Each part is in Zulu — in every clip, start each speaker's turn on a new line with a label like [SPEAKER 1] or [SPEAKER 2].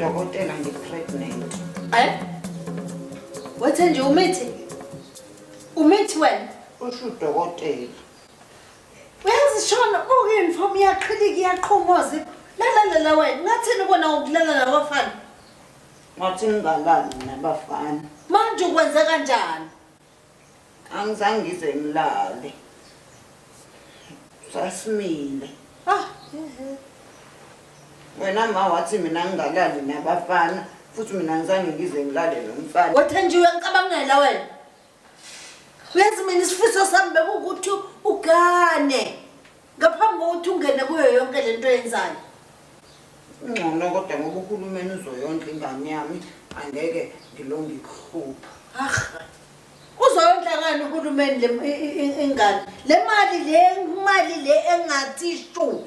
[SPEAKER 1] Udokotela ngi-pregnant.
[SPEAKER 2] Eh? Wethe nje umithi? Umithi wena?
[SPEAKER 1] Usho udokotela.
[SPEAKER 2] Uyazi shona buka i-uniform iyaqhilika iyaqhumoza. Lala lala wena, ngathini kona ukulala nabafana?
[SPEAKER 1] Ngathi ngingalali nabafana.
[SPEAKER 2] Manje ukwenze kanjani?
[SPEAKER 1] Angizange ngize ngilale. Sasimile.
[SPEAKER 2] Ah,
[SPEAKER 1] Wena ma wathi mina ngingalali nabafana futhi mina ngizange ngize ngilale nomfana.
[SPEAKER 2] Wethe nje uyangicabangela wena. Uyazi mina isifiso sami bekuwukuthi ugane ngaphambi kokuthi ungene kuyo yonke le nto oyenzayo.
[SPEAKER 1] Ngcono kodwa ngoba uhulumeni uzoyondla ingane yami angeke ngilonge ikuhlupha.
[SPEAKER 2] Ah. Uzoyondla ngani uhulumeni le ingane? Le mali le mali le engathi shu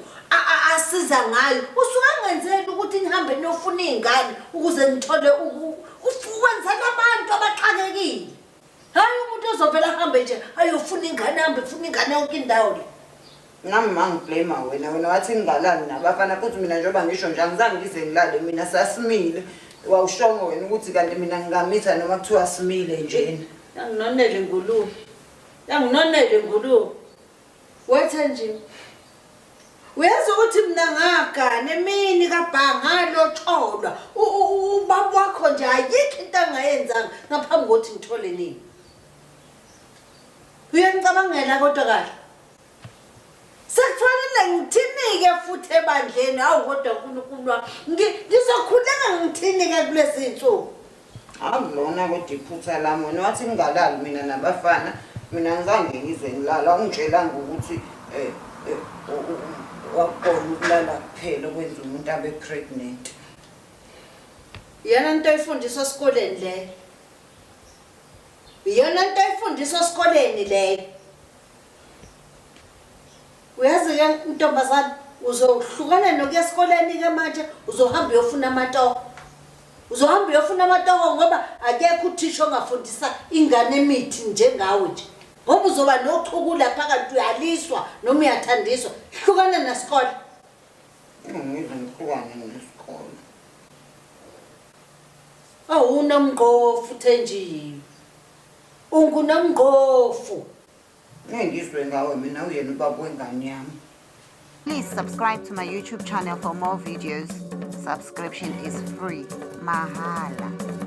[SPEAKER 2] asiza ngayo. Usuke engenzeli ukuthi nihambe niyofuna iy'ngane ukuze nithole ukwenzela abantu abaxakekile. Hhayi umuntu ozovele ahambe nje ayofuna ingane ahambe efuna ingane yonke indawo le.
[SPEAKER 1] Nami ma ngiblame wena wena wathi ngingalali nabafana futhi mina njengoba ngisho nje angizange ngize ngilale mina sasimile. Wawushongo wena ukuthi kanti mina ngingamitha noma kuthiwa simile njena.
[SPEAKER 2] Yanginonela ingulube. Yanginonela ingulube. Wethe nje. Uyazi ukuthi mina ngagana emini kabhanga ngalotsholwa. Ubaba wakho nje ayikho into angayenzanga ngaphambi kokuthi ngithole nini. Uyanicabangela kodwa kahle. Sekufanele ngithini-ke futhi ebandleni hawu kodwa nkulunkulu wami ngizokhuleka ngithini-ke kulezi iy'nsuku.
[SPEAKER 1] Akulona kodwa iphutha lami wena wathi ngingalali mina nabafana mina ngizange ngize ngilala awungitshelanga ukuthi um wakubona ukulala kuphela okwenza umuntu abe pregnant.
[SPEAKER 2] Iyona nto oyifundiswa esikoleni leyo. Iyona nto oyifundiswa esikoleni leyo. Uyazi-ke ntombazane uzohlukana nokuya esikoleni-ke manje uzohamba uyofuna amatoho. Uzohamba uyofuna amatoho ngoba akekho uthisha ongafundisa ingane emithi njengawe nje. Ngoba uzoba nochuku lapha kanti uyaliswa noma uyathandiswa. Hlukana nesikole.
[SPEAKER 1] Ngize ngihlukane nesikole.
[SPEAKER 2] Awunomqofu Thenjiwe. Ungunomqofu.
[SPEAKER 1] Ngeke ngizwe ngawe mina uyena ubaba wengane yami.
[SPEAKER 3] Please subscribe to my YouTube channel for more videos. Subscription is free. Mahala.